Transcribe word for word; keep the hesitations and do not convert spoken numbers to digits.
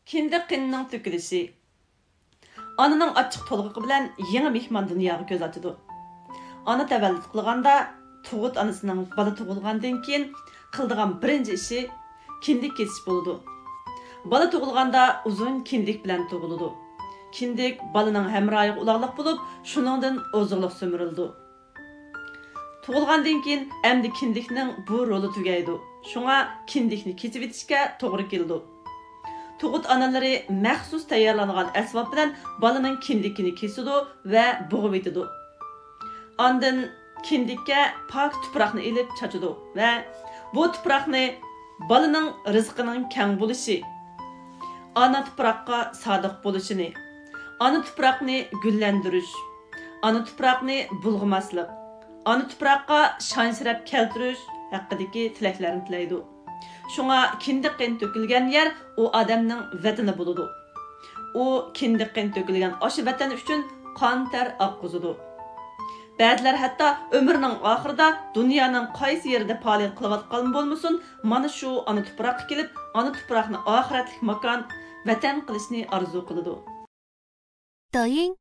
كىندىك قېنىنىڭ تۆكۈلۈشى. ئانىنىڭ ئاچچىق تولغىقى بىلەن يېڭى مېھمان دۇنياغا كۆز ئاچىدۇ. ئانا تەۋەللۇت قىلغاندا، تۇغۇت ئانىسىنىڭ بالا تۇغۇلغاندىن كېيىن قىلىدىغان بىرىنچى ئىشى كىندىك كېسىش بولىدۇ. بالا تۇغۇلغاندا ئۇزۇن كىندىك بىلەن تۇغۇلىدۇ. كىندىك بالىنىڭ ھەمراھىغا ئۇلاغلىق بولۇپ، شۇنىڭدىن ئوزۇقلۇق سۈمۈرۈلىدۇ. تۇغۇلغاندىن كېيىن ئەمدى كىندىكنىڭ بۇ رولى تۈگەيدۇ. شۇڭا كىندىكنى كېسىۋېتىشكە توغرا كېلىدۇ. تۇغۇت ئانىلىرى مەخسۇس تەييارلانغان ئەسۋاب بىلەن بالىنىڭ كىندىكىنى كېسىدۇ ۋە بوغۇۋېتىدۇ. ئاندىن كىندىككە پاك تۇپراقنى ئېلىپ چاچىدۇ ۋە بۇ تۇپراقنى بالىنىڭ رىزقىنىڭ كەڭ بولۇشى، ئانا تۇپراققا سادىق بولۇشىنى، ئانا تۇپراقنى گۈللەندۈرۈش، ئانا تۇپراقنى بۇلغىماسلىق، ئانا تۇپراققا شان-شەرەپ كەلتۈرۈش ھەققىدىكى تىلەكلەرنى تىلەيدۇ. شۇڭا كىندىك قېنى تۆكۈلگەن يەر ئۇ ئادەمنىڭ ۋەتىنى بولىدۇ. ئۇ كىندىك قېنى تۆكۈلگەن ئاشۇ ۋەتەن ئۈچۈن قان-تەر ئاققۇزىدۇ. بەزىلەر ھەتتا ئۆمرىنىڭ ئاخىرىدا دۇنيانىڭ قايسى يېرىدە پائالىيەت قىلىۋاتقانمۇ بولمىسۇن، مانا شۇ ئانا تۇپراققا كېلىپ، ئانا تۇپراقنى ئاخىرەتلىك ماكان، ۋەتەن قىلىشنى ئارزۇ قىلىدۇ. 抖音、